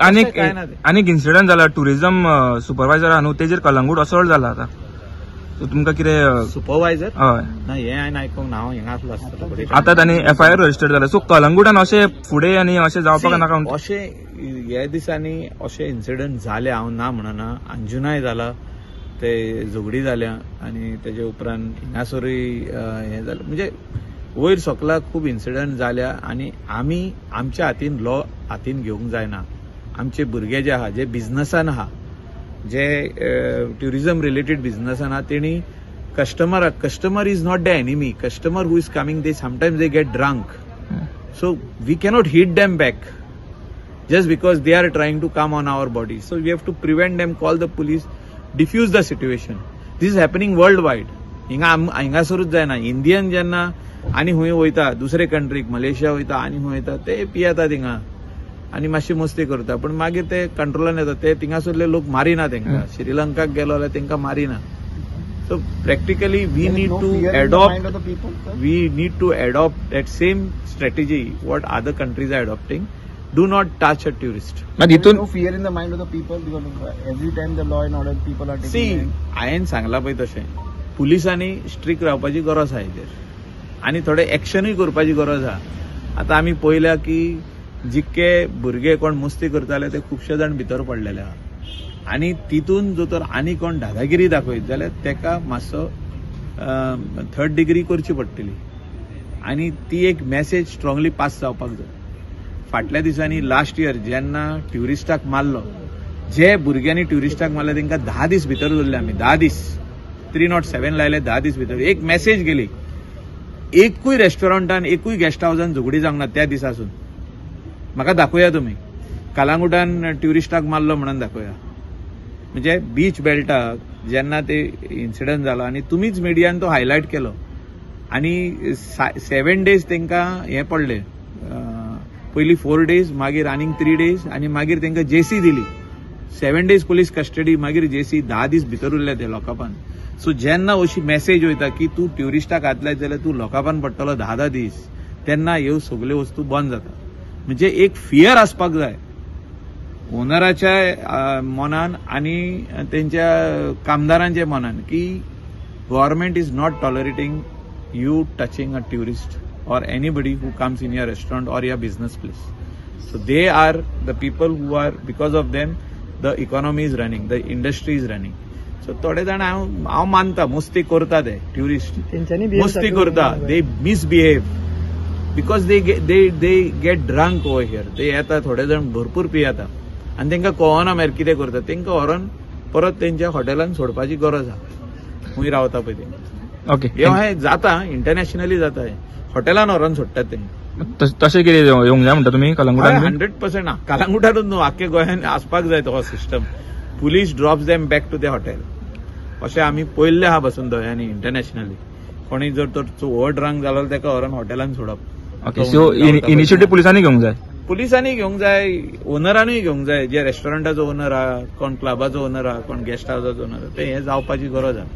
आनीक काय ना ते. आनीक इन्सिडंट जाला टुरिझम सुपरवायझर न्हू, तेजेर कलंगूट असॉल्ट जाला आतां. सो तुमकां कितें? सुपरवायझर? हय. ना, हें हांवें आयकूंक ना. हांव हिंगा आसलो आसतलो. आतां तांणी एफआयआर रजिस्टर जाला. सो कलंगूटान अशें फुडें आनी अशें जावपाक नाका म्हणटा. अशें हे दिसांनी अशे इन्सिडंट जाले, हांव ना म्हणना. अंजुनाय जाला, ते झगडी जाल्या आनी तेजे उपरांत हिंगासरूय हें जालें. म्हणजे वयर सकला खूब इन्सिडंट जाल्या आनी आमी आमच्या हातीन लॉ हातीन घेवंक जायना. आमचे भुरगे जे आहा, जे बिझनसान आहा, जे ट्युरिझम रिलेटेड बिझनसान आहा, तेणी कस्टमराक, customer is not the enemy. Customer who is coming, they sometimes they get drunk, so we cannot hit them back just because they are trying to come on our body. So we have to prevent them, call the police, diffuse the situation. This is happening worldwide. हिंगा हिंगासरूच जायना. Indian जेन्ना आनी खंय वयता दुसरे कंट्रीक, Malaysia वयता आनी खंय वयता, ते पियेता थिंगा आनी मातशी मस्ती करता, पूण मागीर ते कंट्रोलान येता. ते थिंगासरले लोक मारिना तेंका. श्रीलंकाक गेलो जाल्यार तेंकां मारिना. So practically we There is need no to fear in the adopt mind of the people, sir? We need to adopt that same strategy what other countries are adopting. Do not touch a tourist. मात There is हितून no fear in the mind of the people because every time the law and order people are taking See, hand. हांवें सांगलां पळय तशें पुलिसांनी strict रावपाची गरज आहा हेजेर आनी थोडे एक्शनूय करपाची गरज आहा. आतां आमी पळयल्या की जितके भुरगे कोण मस्ती करताले ते खुबशे जाण भितर पडलेले आहा आनी तितून जर तर आनी कोण दादागिरी दाखयत जाल्यार तेका मातसो थर्ड डिग्री करची पडटली आनी ती एक मॅसेज स्ट्रॉंगली पास जावपाक जाय. फाटल्या दिसांनी लास्ट इयर जेन्ना ट्युरिस्टाक मारलो, जे भुरग्यांनी ट्युरिस्टाक मारले तांकां 10 दीस भितर दवरले आमी. 10 दीस 307 लायले, 10 दीस भितर. एक मॅसेज गेली, एकूय रेस्टॉरंटान, एकूय गेस्ट हावसान झगडी जावंक ना त्या दिसासून. म्हाका दाखोवया तुमी, कालांगुटान ट्युरिस्टाक मारलो म्हणून दाखोवया. म्हणजे बीच बेल्टाक जेन्ना ते इन्सिडंट जालो आनी तुमीच मिडियान तो हायलायट केलो आनी 7 डेज तांकां हें पडलें. पयलीं 4 डेज, मागीर आनीक 3 डेज आनी मागीर तांकां जेसी दिली. 7 डेज पुलीस कस्टडी, मागीर जेसी, 10 दीस भितर उरले ते लॉकअपान. सो जेन्ना अशी मॅसेज वयता की तूं ट्युरिस्टाक हात लायत जाल्यार तूं लॉकअपान पडटलो 10 10 दीस, तेन्ना ह्यो सगल्यो वस्तू बंद जाता. म्हणजे एक फियर आसपाक जाय ओनराच्या मनान आनी तेंच्या कामदारांच्या मनान की government is not tolerating you touching a tourist or anybody who comes in your restaurant or your business place. So they are the people who are, because of them the economy is running, the industry is running. So थोडे जाण हांव हांव मानता मस्ती करता ते tourist. तेंच्यांनी behave मस्ती सारकें करता. करूंक they misbehave because they get drunk over here. ते येता, थोडे जाण भरपूर पियेता आनी तांकां कळना मागीर कितें करता. तांकां व्हरोन परत तेंच्या हॉटेलान सोडपाची गरज आहा, खंय रावता पळय ते. हे जाता, इंटरनॅशनली जाता, हे हॉटेलान व्हरोन सोडटात तेंकां. तशें कितें येवंक जाय म्हणटा तुमी कलंगुटान बीन? 100%. कलंगुटानूच न्हू, आख्खे गोंयान आसपाक जाय तो system. Police drops them back to the hotel. अशें आमी पळयल्लें आहा बसून दोळ्यांनी इंटरनॅशनली. कोणी जर तर ओवर ड्रंक जालो ताका व्हरोन हॉटेलान सोडप. ओके, सो इनिशिएटीव पुलिसांनी घेवंक जाय. पुलिसांनी घेवंक जाय, ओनरानूय घेवंक जाय. जे रेस्टॉरंटाचो ओनर आहा, कोण क्लबाचो ओनर आहा, कोण गेस्ट हावसाचो ओनर आहा, ते हें जावपाची गरज आहा.